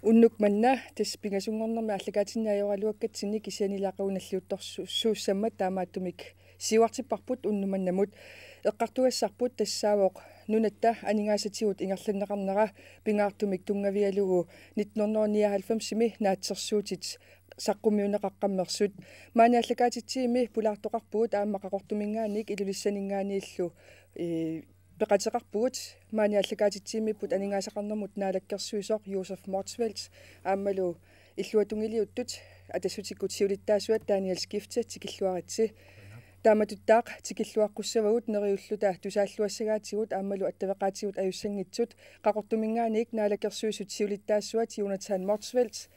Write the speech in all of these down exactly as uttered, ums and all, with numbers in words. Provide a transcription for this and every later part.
Unnuk manna tassa pingasunngornermi aallakaatinneq ajoraluakkatsinni kisianni ila aqagu nalliuttorsuussammat taamaattumik siuartipparput unnuk mannamut. Eqqartugassarput tassaavoq nunatta aningaasatigut ingerlanneqarnera pingaartumik tunngavigalugu nitten hundrede nioghalvfemsimi naatsorsuutit saqqummiunneqaqqammersut. Maani aallakaatitsivimmi pulaartoqarpugut aamma Qaqortuminngaanniit Ilulissaninngaanniillu, ee, peqateqarpugut. Maani aallakaatitsivimmiipput aningaasaqarnermut naalakkersuisoq Josef Motzfeldt aammalu illuatungiliuttut Atassutikkut siulittaasuat Daniel Skifte, tikilluaritsi. Taamatuttaaq tikilluaqqussavagut neriulluta tusaalluassagaatigut aammalu attaveqaatigut ajussanngitsut. Qaqortuminngaanniit naalakkersuisut siulittaasuat Jonathan Motzfeldt,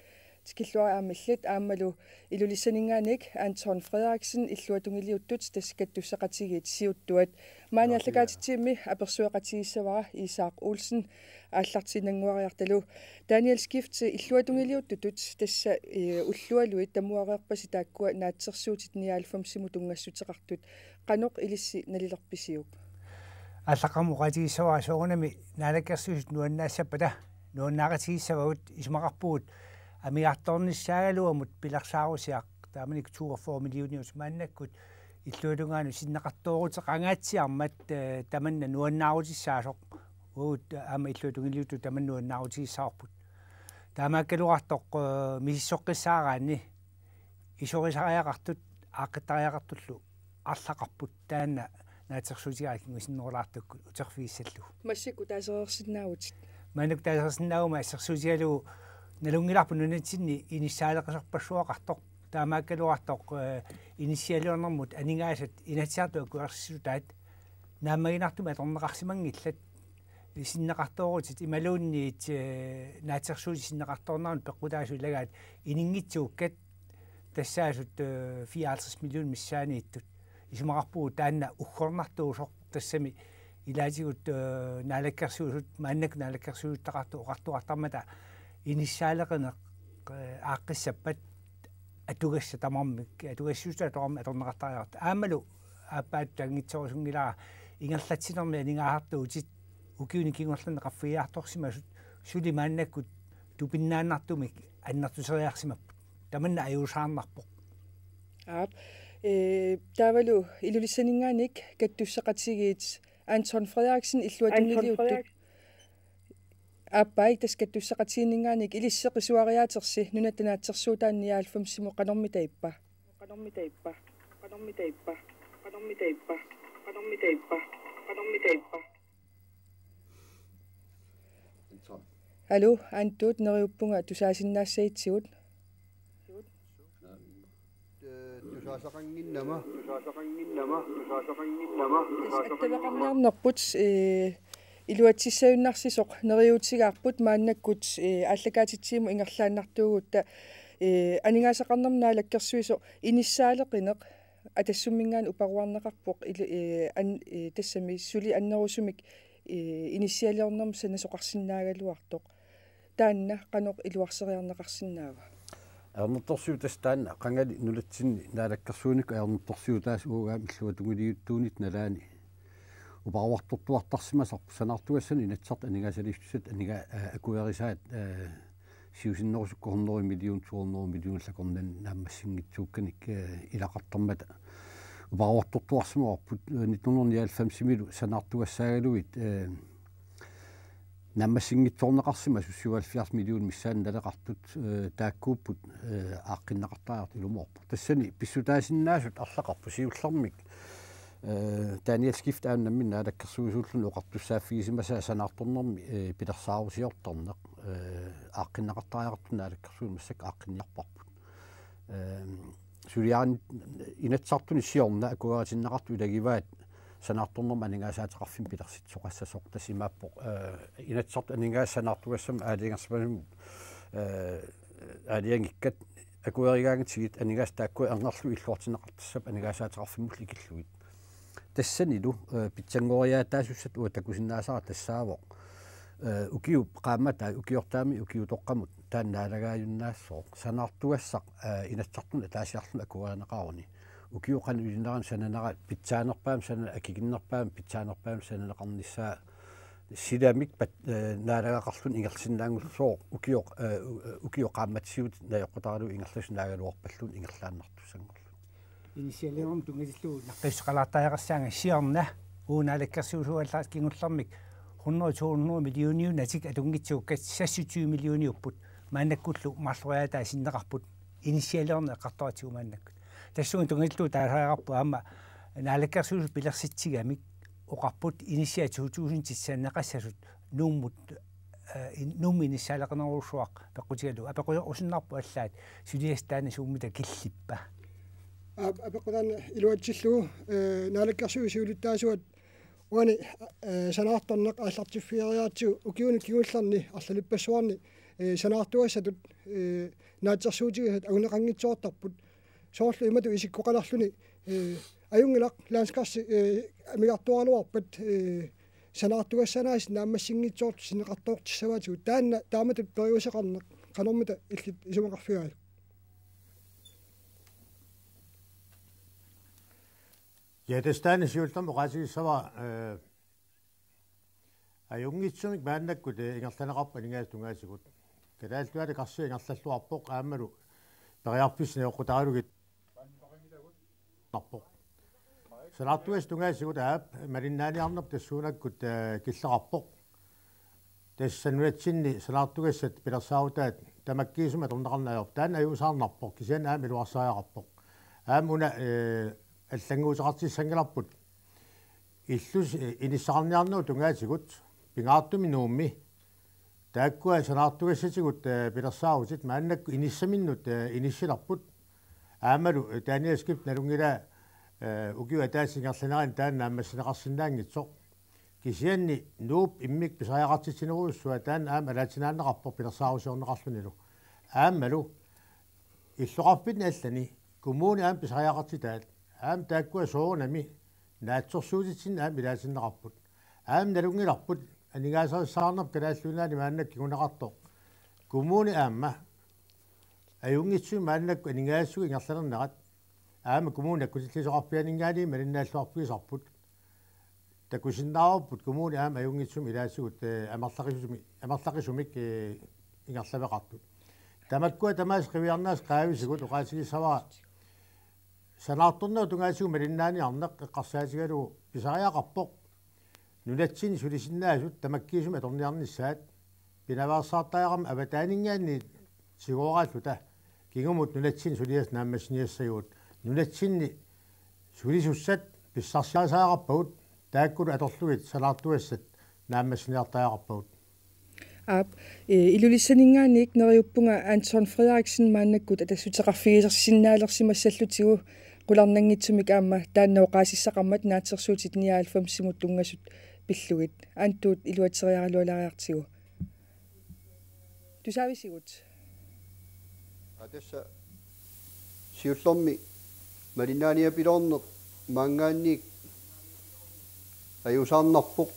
tikilluarit aamma illit, aammalu Ilulissaninngaanniit Anton Frederiksen, illuatungiliuttut tassa kattusseqatigiit siuttuat. Maani aallakaatitsivimmi apersueqatigissavara Isak Olsen aallartiinnannguariartalu. Daniel Skifte, illuatungiliuttutut tassa, ee, ullualuit tamuareerpasi taakkua naatsorsuutit nioghalvfemsimut tunngassuteqartut. Qanoq ilissi nalilerpisiuk? Aallaqqaammut oqaatigissavara soorunami naalakkersuisut nuannaassappata nuannaaqatigissavagut, isumaqarpugut amigartoornissaagaluamut pilersaarusiaq taamanikkut toogfyrre millioniusut maannakkut illuatungaanut sinneqartooruteqangaatsiarmat, ee, tamanna nuannaarutissaasoq. Uagut aamma illuatungiliuttut tamanna nuannaarutigissavarput. Taamaakkaluartoq, ee, misissoqqissaaraanni isorisariaqartut aaqqittariaqartullu arlaqarput taanna naatsorsuutigaara kingusinnerulaartukkut uterfigissallugu. Massakkut taasereersinnaavutit? Maannakkut taasereersinnaaguma assersuutigalugu nalunngilarput nunatsinni inissaaleqisorpassuaqartoq. Taamaakkaluartoq, ee, inissialiornermut aningaasat Inatsisartut akuersissutaat naammaginartumik atorneqarsimanngillat. Sinneqartoorutit imaluunniit, ee, naatsorsuutit sinneqartoornerannut peqqutaasut ilagaat ininngitsuukkat tassaasut, ee, fireoghalvtreds millionit missaanniittut. Isumaqarpugut taanna uggornartuusoq, tassami ilaatigut, ee, naalakkersuisut, maannakkut naalakkersuisuttaqartut oqartuartarmata inissaaleqineq, ee, aaqqissappat atugassat tamarmik, atugassiuussutaat tamarmik atorneqartariaqartut. Aammalu aappaattut anngitsorusunngilara ingerlatsinermi aningaasartuutit ukiuni kingullerni qaffagiartorsimasut suli maannakkut tupinnaannartumik annertuseriarsimapput. Tamanna ajuusaarnarpoq. Aap. Ee, taavalu Ilulissaninngaanniit kattusseqatigiit Anton Frederiksen, illuatungiliuttut. Aappaat, tassa kattusseqatigiinninngaanniit ilissi qisuariaatersi nunatta naatsorsuutaanut nioghalvfemsimut qanormita ippa? Qanormita ippa? Qanormita ippa? Qanormita ippa? Qanormita ippa? Qanormita ippa? Aluu, Anton, neriuppunga tusaasinnaassagatsigut. Tusaasaqannginnama, tusaasaqannginnama, tusaasaqannginnama, tusaasaqannginnama. Tassa attaveqarniarnerput, ee, iluatsissajunnaarsisoq neriuutigaarput maannakkut, ee, aallakaatitsivimmi ingerlaannartuugutta, ee, aningaasaqarnermut naalakkersuisoq inissaaleqineq Atassumminngaanniit uparuarneqarpoq ilu-, ee, an-, ee, tassami suli annerusumik, ee, inissialiornermut sanasoqarsinnaagaluartoq. Taanna qanoq iluarseriarneqarsinnaava? Ajornartorsiut tassa taanna qangali nunatsinni naalakkersuinikkut ajornartorsiutaasut uagut aamma illuatungiliuttuunit nalaani uparuartortuartarsimasarput sanaartugassanut Inatsisartut aningaasaliissutisat aninga-, aa, akuerisaat, aa, siusinnerusukkut hundrede million, to hundrede million akornanni naammassinngitsuukkanik, aa, ilaqartarmata uparuartortuarsimavarput, aa, nitten hundrede nioghalvfemsimilu sanaartugassaagaluit, aa, naammassinngitsoorneqarsimasut syvoghalvfjerds million missaani naleqartut, ee, taakkuupput, ee, aaqqinneqartariaqartut ilumoorpoq. Tassani pissutaasinnaasut arlaqarput siullermik, ee, Daniel Skifte aamma nammineq naalakkersuisuulluni oqartussaaffigisimassa sanaartornermi, ee, pilersaarusiortarneq, ee, aaqqinneqartariaqartut naalakkersuisut massakkut aaqqinniarparput. Ee, suliarin Inatsisartuni siorna akueritinneqartut ilagivaat sanaartornermut aningaasaateqarfimmik pilersitsisoqassasoq, tassa imaappoq, ee, Inatsisartut aningaasat sanaartugassamut aalajangersimasumut, ee, aalajangikkat akuerigaangatsigit aningaasat taakkua ernerlugit illuartinneqartassapput aningaasaateqarfimmullu ikillugit. Tassanilu, ee, pitsanngoriaataasussat uanga takusinnaasara tassaavoq, ee, ukiup qaammatai ukiortaami ukiutoqqamut taanna naalagaajunnaassaaq. Sanaartugassaq, ee, Inatsisartuni ataasiarluni akuerineqaruni. Ukiut qanoq ilinerani sananera pitsaanerpaamik sanani, akikinnerpaamik pitsaanerpaamik sananeqarnissaa silamik pat-, eh, naalagaqarluni ingerlasinnaanngorlugu ukioq, eh, u-, ukioq qaammatisigut najoqqutaralugu ingerlasinnaagaluarpalluunniit ingerlaannartussanngorluni. Initialernermut tunngatillugu naqqissuseqalaartariaqassaanga siorna uagut naalakkersuisuugallaat kingullermik hundrede to hundrede millioniunatik atunngitsugut, seksogtyve millioniupput, maannakkullu marloriaataa sinneqarput initialerneq eqqartoratsigu maannakkut. Tassunga tunngatillugu taasariaqarpoq aamma naalakkersuisut pilersitsigamik oqarput inissiat to tusind tissanneqassasut Nuummut, eh, in-, Nuummi inissaaleqinerujussuaq peqqutigalugu. Apeqquterusunnarpoq allaat suliassat taanna suummita killippa? Aap, apeqqut taanna iluatsillugu, eh, naalakkersuisut siulittaasuat uani, eh, sanaartorneq aallartiffigiiaartigu ukiuni kingullerni arlalippassuarni, eh, sanaartugassatut, eh, naatsorsuutigisat anguneqanngitsoortarput. Soorlu imatut isikkoqalerluni, eh, ajunngilaq landskassi, eh, amigartoraluarpat, eh, sanaartugassanaasiit naammassinngitsoortut sinneqartoortissavaatigut. Taanna taamatut periuseqarneq qanormita illit isumaqarfigaajuk? Ja, tassa taanna siullermik oqaatigissavara, eh, ajunngitsumik maannakkut, eh, ingerlanneqarpoq aningaasat tungaatigut. Kalaallit Nunaanni karsia ingerlalluarpoq aammalu periarfissat najoqqutaralugit narpoq. Sanaartugassat tungaatigut aap malinnaaniarneq tassuunakkut, eh, killeqarpoq. Tassa nunatsinni sanaartugassat pilersaarutaat tamakkiisumik atorneqarneq ajorpoq. Taanna ajuusaarnarpoq, kisianni aamma iluarsariaqarpoq. Aamma una, eh, allannguuteqartissanngilarput. Illus-, eh, inissaqarniarnerup tungaatigut, pingaartumik Nuummi. Taakkua sanaartugassatigut, eh, pilersaarutit maannakkut inissaminnut, eh, inissilerput. Aammalu, eh, Danielskip nalunngilaa, eh, ukiup ataatsip ingerlanerani taanna naammassineqarsinnaanngitsoq. Kisianni Nuup immikkut pisariaqartitsinerujussuaq taanna aamma alaatsinaanneqarpoq pilersaarusiorneqarlunilu. Aammalu illoqarfinni allani kommuni aamma pisariaqartitaat, aamma taakkua soorunami naatsorsuutitsinni aamma ilaatinneqarput. Aamma nalunngilarput aningaasarissaarnerput Kalaallit Nunaanni maannakkut kinguneqartoq. Kommuni aamma ajunngitsumik maannakkut aningaasatigut ingerlanernerat aamma kommuni akkutilliisoqarfianinngaanniit malinnaalluarfigisarput. Takusinnaavarput kommuni aamma ajunngitsumik ilaatigut, eh, amerlaqisumi-, amerlaqisumik, eh, ingerlaveqartut. Tamakkua tamaasa qiviarneq qaavisigut oqaatigissavara sanaartornerup tungaatigut malinnaaniarneq eqqarsaatigalugu pisariaqarpoq nunatsinni sulisinnaasut tamakkiisumik atorniarnissaat pinaveersaartariaqarmat avataaninngaanniit tigoraalluta kingumut nunatsinni suliassat naammassiniassagigut. Nunatsinni sulisussat pissarsiarisariaqarpagut taakkulu atorlugit sanaartugassat naammassiniartariaqarpagut. Aap, eh, Ilulissaninngaanniit neriuppunga Anton Frederiksen maannakkut atassuteqarfigisinnaalersissallutigu qularnanngitsumik aamma taanna oqaasissaqarmat naatsorsuutit nioghalvfemsimut tunngasut pillugit. Antuut iluatseriaralualaariartigu. Tusaavisigut. Aa, tassa siullermik malinnaaniapiloorneq maanngaanniit ajuusaarnarpoq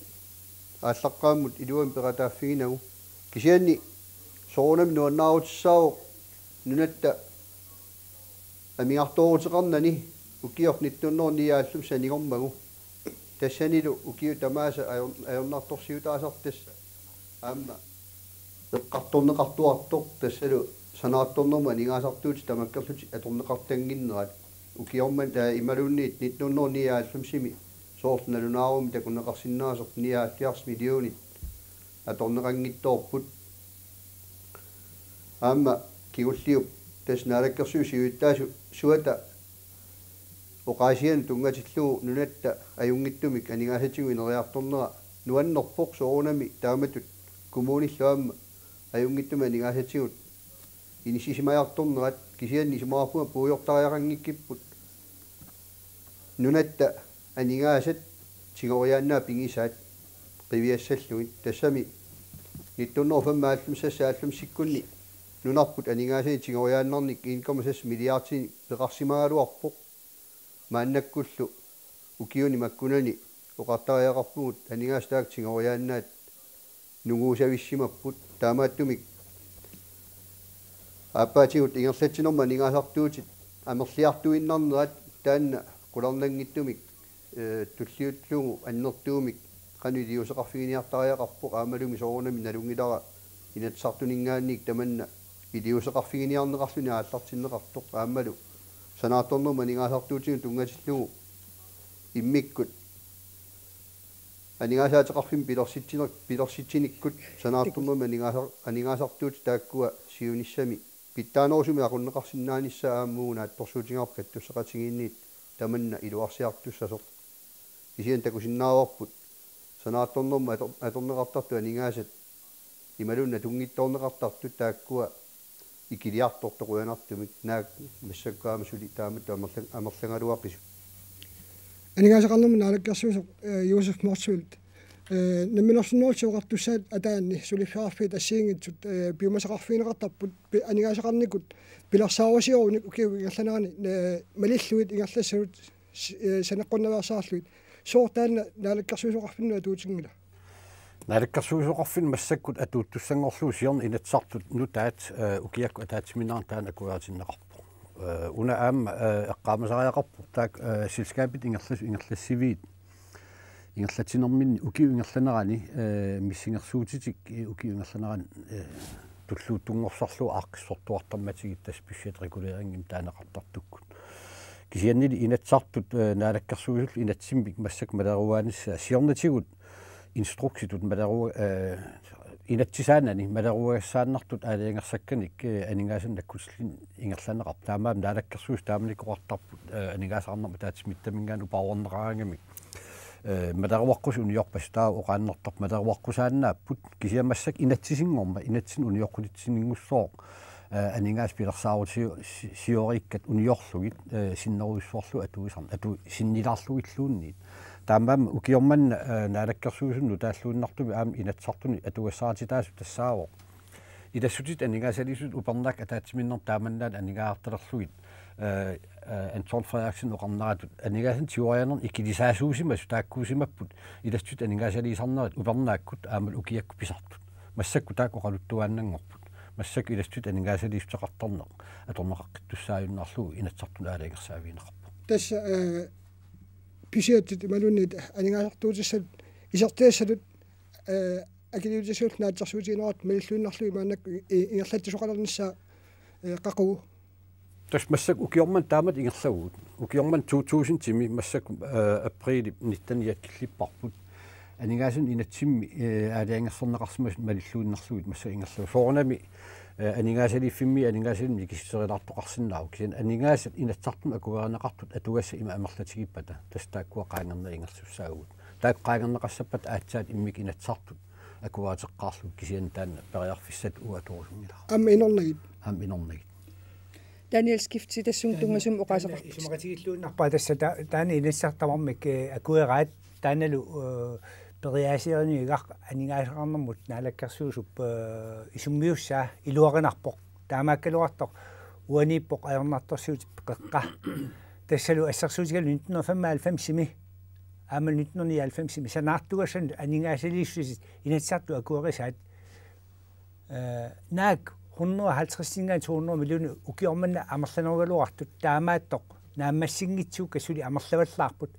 aallaqqaammut iluamik peqataaffiginagu. Kisianni soorunami nuannaarutissaavoq nunatta amigartooruteqarnani ukioq nitten hundrede nioghalvfems anigormagu. Tassanilu ukiut tamaasa ajor-, ajornartorsiutaasartut tassa aamma eqqartorneqartuartoq tassalu sanaartornermut aningaasartuutit tamakkerlutik atorneqartannginnerat. Ukiormanna, aa, imaluunniit nitten hundrede nioghalvfemsimi soorlu nalunaarummi takuneqarsinnaasoq nioghalvfjerds millionit atorneqanngitsoorput. Aamma kingulliup tassa naalakkersuisut siulittaasuata oqaasianut tunngatillugu nunatta ajunngitsumik aningaasatigut ineriartornera nuannerpoq soorunami taamatut kommunillu aamma ajunngitsumik aningaasatigut inissisimajartornerat, kisianni isumaqarpunga puigortariaqanngikkipput nunatta aningaasat tigoriaannaat pigisaat qiviassallugit. Tassami nitten hundrede femoghalvfems seksoghalvfemsikkunni nunarput aningaasanik tigoriaannarnik en komma seks milliardinik peqarsimagaluarpoq. Maannakkullu ukiuni makkunani oqartariaqarpugut aningaasat taakku tigoriaannaat nunguusavissimapput, taamaattumik aappaatigut ingerlatsinermut aningaasartuutit amerliartuinnarnerat taanna qularnanngitsumik, eh, tulliullugu annertuumik qanoq iliuuseqarfiginiartariaqarpoq aammalumi soorunami nalunngilara Inatsisartuninngaanniit tamanna iliuuseqarfiginiarneqarluni aallartinneqartoq aammalu sanaartornermut aningaasartuutinik tunngatillugu immikkut aningaasaateqarfimmik pilersitsineq pilersitsinikkut sanaartornermut aningaasar- aningaasartuutit taakkua siunissami pitsaanerusumik aqunneqarsinnaanissaat aamma uagut naatsorsuutigaarput kattusseqatigiinniit tamanna iluarsiartussasoq. Kisianni takusinnaavarput sanaartornermut ator- atorneqartartut aningaasat imaluunniit atunngitsoorneqartartut taakkua ikiliartortoq qujanartumik naak massakkut aamma suli taamatut amerlan- amerlagaluaqisut. Aningaasaqarnermut naalakkersuisoq, eh, Josef Motzfeldt, eh, Namminersornerullutik Oqartussaat ataanni suliffeqarfiit assigiinngitsut, eh, piumasaqarfigineqartarput pi- aningaasaqarnikkut pilersaarusiorunik ukiup ingerlanerani, eh, malillugit ingerlassagut s- eh, saneqqunnaveersaarlugit. Sooq taanna naalakkersuisoqarfinnut atuutinngila? Naalakkersuisoqarfinnut massakkut atuuttussanngorlugu siorna Inatsisartut nutaat, eh, ukiakkut ataatsimiinnerani taanna akueritinneqarpoq. Eh, una aamma, eh, eqqaamasariaqarpoq taakku, eh, selskabit ingerlas- ingerlassiviit ingerlatsinerminni ukiup ingerlanerani, eh, missingersuutitik, eh, ukiup ingerlanerani, eh, tulluuttunngorsarlugu aaqqissortuartarmatigit tassa budgetreguleringi taaneqartartukkut. Kisiannili Inatsisartut, eh, naalakkersuisullu inatsimmik massakkut maleruaanissaat siornatigut instruksitut malerua- eh, inatsisaanani maleruagassaannartut aalajangersakkanik, eh, aningaasanik nakkutilluni ingerlanneqarpoq. Taamaammat naalakkersuisut taamanikkut oqartarput, eh, aningaasaqarnermut ataatsimiititaminngaanniit uparuarneqaraangamik, eh, maleruaqqusaat uniorpassuit taava oqaannartarpoq maleruaqqusaannaapput kisianni massakkut inatsisinngormat inatsinnut unioqqutitsininngussaaq, eh, aningaasat pilersaarusiu- si- sioriikkat uniorlugit, eh, sinnerujussuarlugit atuisarn- atu- sinnilaarlugilluunniit. Taamaammat ukioq manna, eh, naalakkersuisunut nutaalluinnartumik aamma Inatsisartuni atugassarititaasut tassaavoq ilassutitit aningaasaliissutit upernaakkut ataatsimiinnermi taamannaana aningaasartalerlugit, eh, eh, Anton Frederiksen oqarneratut aningaasanik tigoriarnernik ikilisaasuusimasut taakkuusimapput ilassutitit aningaasaliisarnerit upernaakkut aammalu ukiakkut pisartut. Massakkut taakku oqaluttuaannanngorput. Massakkut ilassutitit aningaasaliissuteqartarneq atorneqaqqittussaajunnaarlugu Inatsisartuni aalajangersaavigineqarpoq. Tassa, eh, budgetit imaluunniit aningaasartuutissat isertitassatut, eh, akiliutissallu naatsorsuutigineqartut malilluinnarlugit maannakkut i- i- ingerlatsisoqalernissaa, eh, qaqugu? Tassa massakkut ukioq manna taamatut ingerlavugut. Ukioq manna to tusindimi massakkut, eh, apriilip nitteniat killipparput. Aningaasanik inatsimmi, eh, aalajangersorneqarsimasut malilluinnarlugit massakkut ingerlavugut. Soorunami, eh, aningaasaliiffimmi aningaasalimmik nikisitserilaartoqarsinnaavoq. Kisianni aningaasat Inatsisartunut akuerineqartut atugassat ima amerlatigippata tassa taakkua qaangerneq ingerlassaagut. Taakku qaangerneqassappata aatsaat immikkut Inatsisartut akueriteqqaarlugit kisianni taanna periarfissatut uanga atorusunngilara. Aamma inornagit. Aamma inornagit. Daniel Skifte tassunga tunngasumik oqaaseqarputit. Isumaqatigilluinnarpara tassa ta- taanna Inatsisartut tamarmik, eh, akueraat taannalu, eh, periaaseqarniagaq aningaasaqarnermut naalakkersuisup, eh, isummiussaa iluaqinarpoq. Taamaakkaluartoq uaniippoq ajornartorsiut qeqqa. Tassalu assersuutigalugu nitten hundrede femoghalvfemsimi aamma nitten hundrede nioghalvfemsimi sanaartugassanut aningaasaliissutit Inatsisartut akuerisaat, eh, naak hundrede og halvtreds to hundrede millioner ukioq manna amerlanerugaluartut taamaattoq naammassinngitsuukkat suli amerlavallaarput.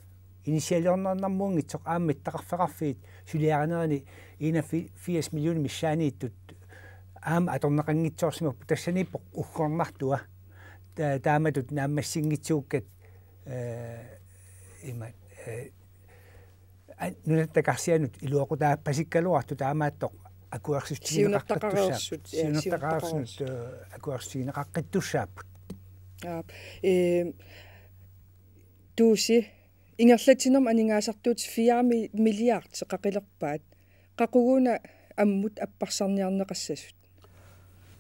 Inissialiornarnermuunngitsoq aamma mittaqarfeqarfiit suliarinerani enogfirs millioner missaaniittut aamma atorneqanngitsoorsimapput tassaniippoq uggornartua. Ta- taamatut naammassinngitsuukkat, eh, ima, eh, a- nunatta karsianut iluaqutaapasikkaluartut taamaattoq akuersissutigineqaqqittussaap- Siunertaqareersut, ja, siunertaqareersunut, siunertaqareersut, eh, akuersissutigineqaqqittussaapput. Aap, eh, Tuusi, ingerlatsinermi aningaasartuutit fire mi- milliard qaqilerpaat. Qaqugu una ammut apparsarniarneqassasut?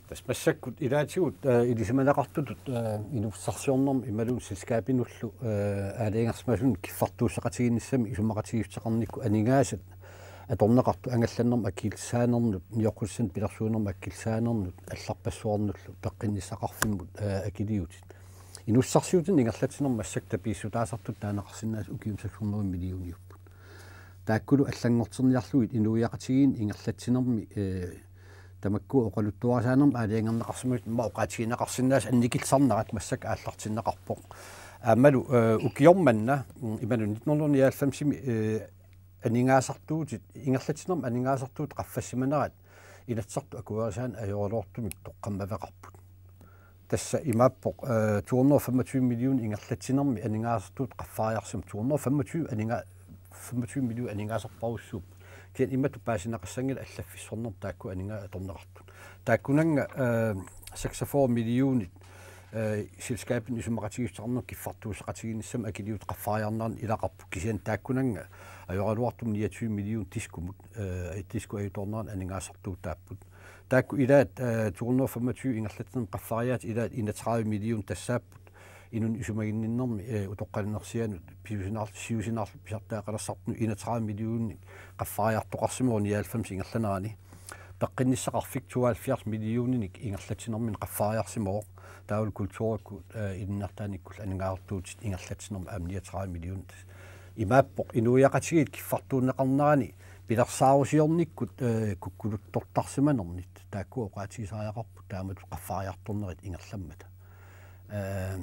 Tassa massakkut ilaatigut, eh, ilisimaneqartutut, eh, inuussutissarsiornermi imaluunniit selskabinullu, eh, aalajangersimasunut kiffartuussaqatigiinnissamik isumaqatigiissuteqarnikkut aningaasat atorneqartut angallannermut akillisaanernut, nioqqutissanik pilersuinermut akillisaanernut, allarpassuarnullu peqqinnissaqarfimmut, eh, akiliutit. Inuussutissarsiutinik ingerlatsinermi massakkut tapiissutaasartut taaneqarsinnaasut ukiumut seks hundrede millioniupput. Taakkulu allanngortinniarlugit inuiaqatigiinni ingerlatsinermi, eh, tamakku oqaluttuarisaanermi aalajangerneqarsimasut ima oqaatigineqarsinnaasut annikillisarnerat massakkut aallartinneqarpoq. Aammalu, eh, ukioq manna, mm, imaluunniit nitten hundrede nioghalvfemsimi, eh, aningaasartuutit, ingerlatsinermi aningaasartuutit qaffassimanerat Inatsisartut akuerisaanik ajoraluartumik toqqammaveqarput. Tassa imaappoq, eh, to hundrede og femogtyve million ingerlatsinermi aningaasartuutit qaffariarsimavoq, to hundrede og femogtyve aninga-, femogtyve million aningaasarparujussuupput. Kisianni imatut paasineqassanngilaq allaffissornermi taakku aningaasat atorneqartut. Taakkunannga, eh, seksogfyrre millionit, eh, selskabinut isumaqatigiissuteqarnermut kiffartuussaqatigiinnissamut akiliutit qaffariarneranni ilaqarput, kisianni taakkunannga ajoraluartumik niogtyve million Diskomut, eh, Disko ajutoorneranut aningaasartuutaapput. Taakku ilaat, eh, to hundrede og femogtyve ingerlatsinermi qaffariaat ilaat enogtredive million tassaapput. Inunnut isumaginninnermi, eh, utoqqalinersianut pisuussinaar-, siusinaarluta pisartagaqalersartunut enogtredive millioner qaffariartoqarsimavoq nioghalvfems ingerlanerani. Peqqinnissaqarfik tooghalvfjerds millioninik ingerlatsinermini qaffariarsimavoq. Taavalu kulturikkut, eh, ilinniartitaanikkullu aningaasartuutit ingerlatsinermi aamma niogtredive millioner. Imaappoq inuiaqatigiit kiffartuunneqarnerani pilersaarusiornikkut, eh, kukkuluttortarsimanernit taakku oqaatigisariaqarput taamatut qaffariartornerit ingerlammata. Eh,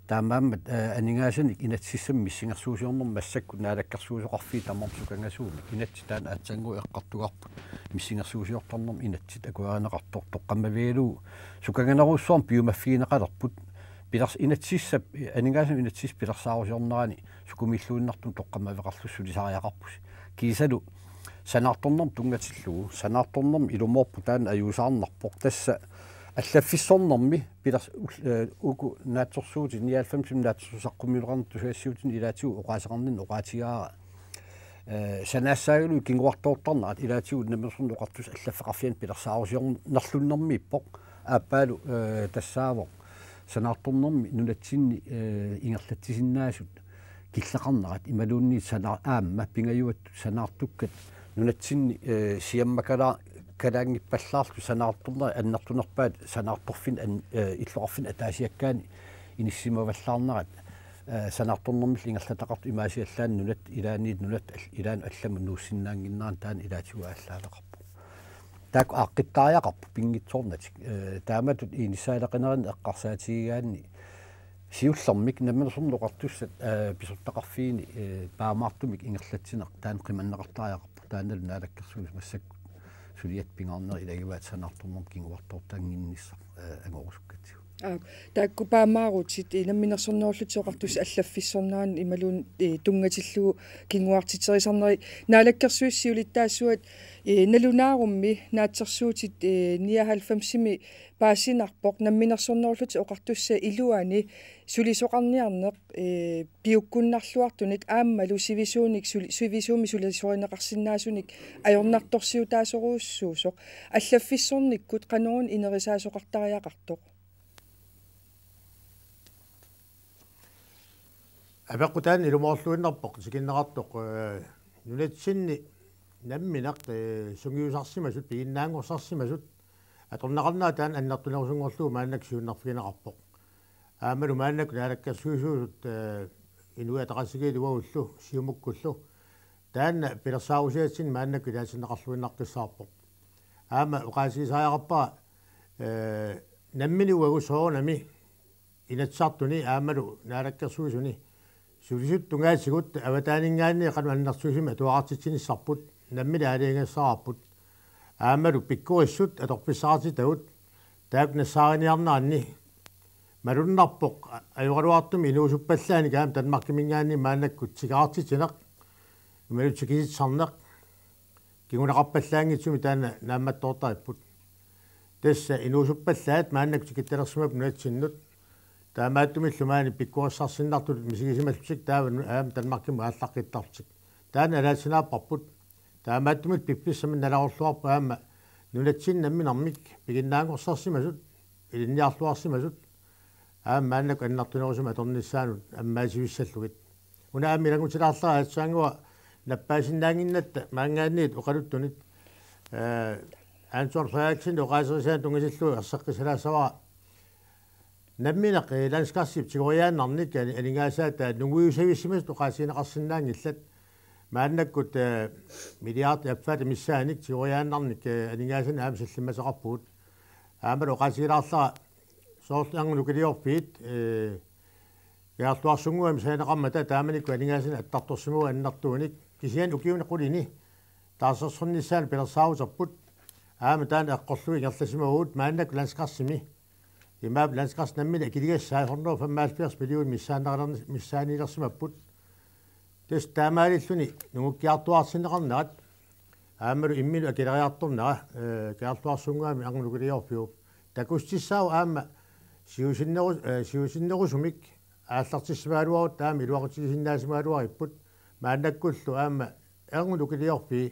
taamaammat, eh, aningaasanik inatsisissamik missingersuusiornermi massakkut naalakkersuisoqarfiit tamarmik sukangasuumik inatsit taanna aatsaannguaq eqqartugarput missingersuusiortarnermi inatsit akuerineqartoq toqqammavigalugu sukanganerujussuarmik piumaffigineqalerput. Pilers-, inatsisissap, aningaasanut inatsisissap pilersaarusiornerani sukumiilluinnartumik toqqammaveqarlusi sulisariaqarpusi. Kiisalu sanaartornermut tunngatillugu, sanaartornermi ilumoorpoq taanna ajuusaarnarpoq, tassa allaffissornermi pilers-, ul-, eh, uku naatsorsuutit nioghalvfemsimi naatsorsuutit saqqummiunneqarnermut tusagassiuutini ilaatigut oqaaseqarninni oqaatigaara, eh, sanaassaagaluit kinguartoortarnerat ilaatigut Namminersornermut Oqartussat allaffeqarfianni pilersaarusiornerlunnermiippoq, aappaalu, eh, tassaavoq sanaartornermi nunatsinni, eh, ingerlatsisinnaasut killeqarnerat imaluunniit sana-, aamma pingajuattut sanaartukkat nunatsinni, eh, siammakala-, kalaanngippallaarlutik sanaartornerat annertunerpaat sanaartorfinni an-, eh, illoqarfinni ataasiakkaani inissimavallaarnerat, eh, sanaartornermillu ingerlataqartut imaasiallaannaq nunatta ilaaniit nunatta al-, ilaannut allamut nuussinnaannginnerani taanna ilaatigut aallaaveqarpoq. Taakku aaqqittariaqarput pinngitsoornatik. Eh, taamatut inissaaleqinerani eqqarsaatigigaanni siullermik Namminersornermut Oqartussat, eh, pisortaqarfiini, eh, paamaartumik ingerlatsineq taanna qimanneqartariaqarpoq, taannalu Naalakkersuisut massakkut suliat pingaarnerit ilagivaat sanaartornermik kinguartoortannginnissaq, eh, angorusukkatsigu. Aap, taakku paamaarutit, eh, Namminersornerullutik Oqartussat allaffissornerani imaluunniit, eh, tunngatillugu kinguartiterisarnerit. Naalakkersuisut siulittaasuat, eh, nalunaarummi naatsorsuutit, eh, nioghalvfemsimi paasinarpoq Namminersornerullutik Oqartussat iluani sulisoqarniarneq, eh, piukkunnarluartunik aammalu sivisuunik suli-, sivisuumik sulisorineqarsinnaasunik ajornartorsiutaasorujussuusoq. Allaffissornikkut qanoruna inerisaasoqartariaqartoq? Apeqqut taanna ilumoorluinnarpoq, tikinneqartoq, eh, nunatsinni nammineq, eh, sungiusarsimasut, piginnaanngorsarsimasut atorneqarnerat taanna annertunerusunngorlugu maannakkut siunnerfigineqarpoq. Aammalu maannakkut naalakkersuisuusut, eh, Inuit Ataqatigiillu uagullu Siumukkullu taanna pilersaarusiatsinni maannakkut ilaatinneqarluinnaqqissaarpoq. Aamma oqaatigisariaqarpara, eh, nammineq uagut soorunami Inatsisartuni aammalu Naalakkersuisuni sulisut tungaatigut avataaninngaanniit qanoq annertuumik atuaqartitsinissarput, nammineq aalajangigassaraarput. Aammalu pikkorissut atorfissaqartitagut taakku nassaariniarneranni malunnarpoq, a-, ajoraluartumik inuusuppallaanik aamma Danmarkiminngaanniit maannakkut tikeraartitsineq imaluunniit tikisitsisarneq kinguneqarpallaanngitsumik taanna naammattoortaripput. Tassa inuusuppallaat maannakkut tikittalersimapput nunatsinnut. Taamaattumillu maani pikkorissarsinnartutut misigisimallutik taava nu-, aamma Danmarkimut aallaqqittarlutik. Taanna alaatsinaapparput. Taamaattumillu piffissami nalaarluarpoq aamma nunatsinni namminermik piginnaanngorsarsimasut, ilinniarluarsimasut aamma maannakkut annertunerusumik atornissaannut ammaativissallugit. Una aamma ilanngutilaarlara aatsaannguaq nappaassinnaannginnatta maanngaanniit oqaluttunit, eh, Anton Frederiksen oqaaserisaanik tunngatillugu erseqqissalaassavara. Nammineq, eh, landskartip tigoriaannarnik ani-, aningaasaata nungujusavissimasut oqaatigineqarsinnaanngillat. Maannakkut, eh, milliardit affaata missaanik tigoriaannarnik, eh, aningaasanik aamma sallimmateqarpugut. Aammalu oqaatigilaarlara soorlu angut nukiliorfiit, eh, Kangerluarsunnguamik sananeqarmata taamanikkut aningaasanik attartorsimavoq annertuunik. kisianni ukiuni qulini taarsersornissaanut pilersaaruterput. Aamma taanna eqqorlugu ingerlasimavugut maannakkut landskrediimi. Imaappoq landskrediit namminneq akiligassai hundrede femoghalvfjerds millioner missaannilerni-, missaanniilersimapput. Tassa taamaalilluni nungukkiartuaartinneqarnerat aammalu imminut akileriartornera, eh, Kangerluarsunnguami erngup nukiliorfiup. Takutissaavoq aamma siusinneru-, eh, siusinnerusumik aallartissimagaluarutta aamma iluaqutigisinnaassimagaluaripput, maannakkullu aamma erngup nukiliorfii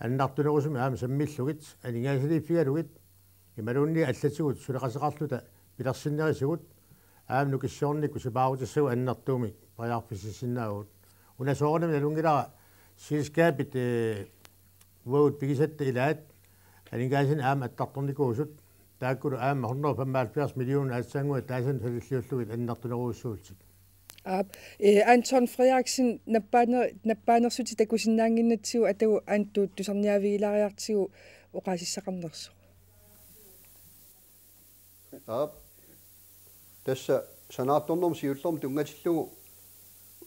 annertunerusumik aamma sammillugit, aningaasaliiffigalugit, imaluunniit allatigut suleqateqarluta pilersinnerisigut, aamma nukissiornikkut sipaarutissagut annertuumik periarfississinnaavugut. Una soorunami nalunngilara selskabit, eh, uagut pigisatta ilaat aningaasanik aamma attartornikuusut, taakkulu aamma hundrede femoghalvfjerds millioner aatsaannguaq taassuma salilliullugit annertunerujussuullutik. Aap, eh, Anton Frederiksen, nappaaner-, nappaanersutit takusinnaannginnatsigu atagu Antuut tusarniaavigilaariartigu oqaasissaqarnersoq. Aap. Tassa sanaartornermut siullermut tunngatillugu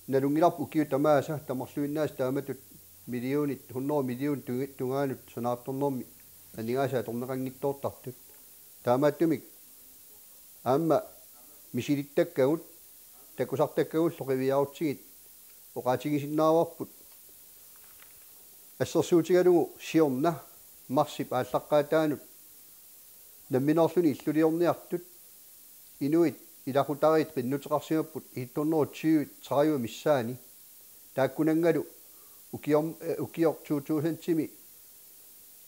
nalunngilarput ukiut tamaasa tamarluinnaasa taamatut millionit, hundrede million tungi-, tungaanut sanaartornermi aningaasat atorneqanngitsoortartut. Taamaattumik aamma misilittakkagut, takusartakkagullu qiviarutsigit oqaatigisinnaavarput. Assersuutigalugu siorna marsip aallaqqaataanut nammineerluni illuliorniartut inuit ilaqutariit qinnuteqarsimapput et hundrede tyve tredive missaani. Taakkunanngalu ukior-, eh, ukioq to tusindimi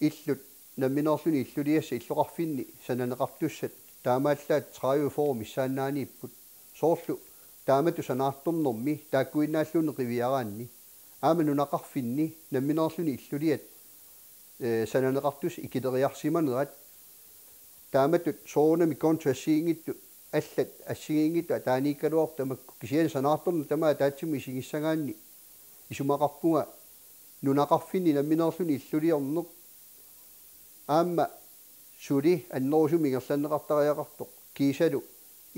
illut nammineerluni illuliassat illoqarfinni sananeqartussat taamaallaat tredive fyrre missaannaaniipput. Soorlu taamatut sanaartornermi taakkuinnaalluni qiviaraanni. Aamma nunaqarfinni nammineerluni illuliat, eh, sananeqartussat ikileriarsimanerat. Taamatut soorunami konto assigiinngitsut, allat assigiinngitsut ataaniikkaluartut tamakku, kisianni sanaartorneq tamaat ataatsimut isigissagaanni isumaqarpunga nunaqarfinni nammineerluni illuliorneq aamma suli annerusumik ingerlanneqartariaqartoq kiisalu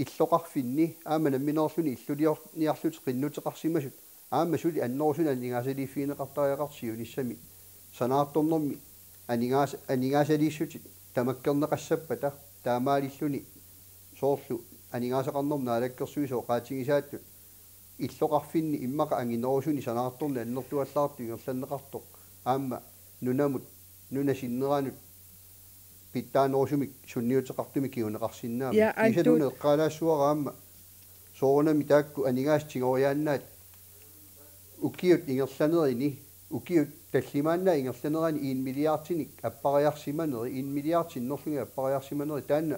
illoqarfinni aamma nammineerluni illuliorniarlutik qinnuteqarsimasut aamma suli annerusumik aningaasaliiffigineqartariaqartoq siunissami sanaartornermi aningaas-, aningaasaliissutit tamakkerneqassappata, taamaalilluni soorlu aningaasaqarnermut naalakkersuisut oqaatigisaattut illoqarfinni immaqa anginerusuni sanaartorneq annertuallaartoq ingerlanneqartoq aamma nunamut, nunap sinneranut pitsaanerusumik sunniuteqartumik kinguneqarsinnaammat. Ja, kiisalu Antu- una eqqaalaassavara aamma soorunami taakku aningaasat tigoriaannaat ukiut ingerlanerini, ukiut tallimaannaat ingerlanerani en milliardinik appariarsimaneri, en milliard sinnerlugit appariarsimaneri, taanna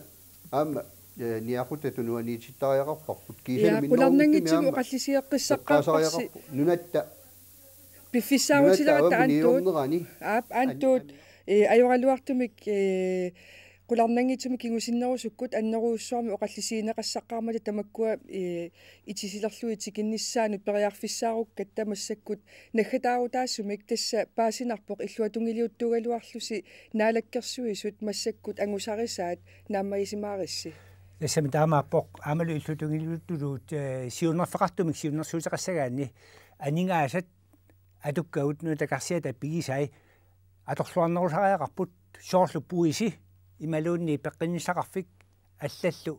aamma, eh, niaqutaq tunuaniitittariaqarparput. Kiisalu ja, minnerunngitsumi qularnanngitsumik aamma oqallisigeqqissaqqaarparsi. Eqqaasariaqarpoq. Nunatta, piffissaarutileratta nunatta avammi Antuut. Niornerani. Aap, an-, Antuut, an-, eh, ajoraaluartumik, eh, qularnanngitsumik kingusinnerusukkut annerujussuarmik oqallisigineqassaqqaarmata tamakkua, eh, itisilerlugit tikinnissaannut periarfissaarukkatta massakkut naggataarutaasumik tassa paasinarpoq illuatungiliuttuugaluarlusi Naalakkersuisut massakkut angusarisaat naammagisimaarissi. Tassami taamaappoq aammalu illuatungiliuttullu, eh, siunnerfeqartumik siunnersuuteqassagaanni aningaasat atukkagut nunat takarsiata pigisai atorluarnerusariaqarput soorlu puisi imaluunniit peqqinnissaqarfik allallu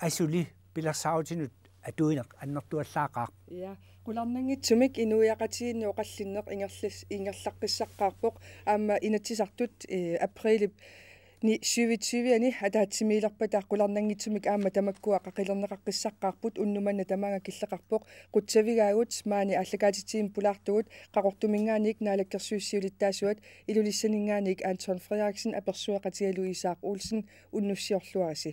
asuli pilersaarutinut atuineq annertuallaaqaaq. Ja, qularnanngitsumik inuiaqatigiinni oqallinneq ingerlas-, ingerlaqqissaqqaarpoq aamma Inatsisartut, eh, aprilip ni-, syvogtyve-ani ataatsimiilerpata qularnanngitsumik aamma tamakkua qaqilerneqaqqissaqqaarput. Unnuk manna tamaanga killeqarpoq. Qutsavigaagut maani aallakaatitsinni pulaartugut Qaqortuminngaanniit naalakkersuisut siulittaasuat Ilulissaninngaanniit Anton Frederiksen apersueqatigalugu Isaak Olsen unnussiorluarisi.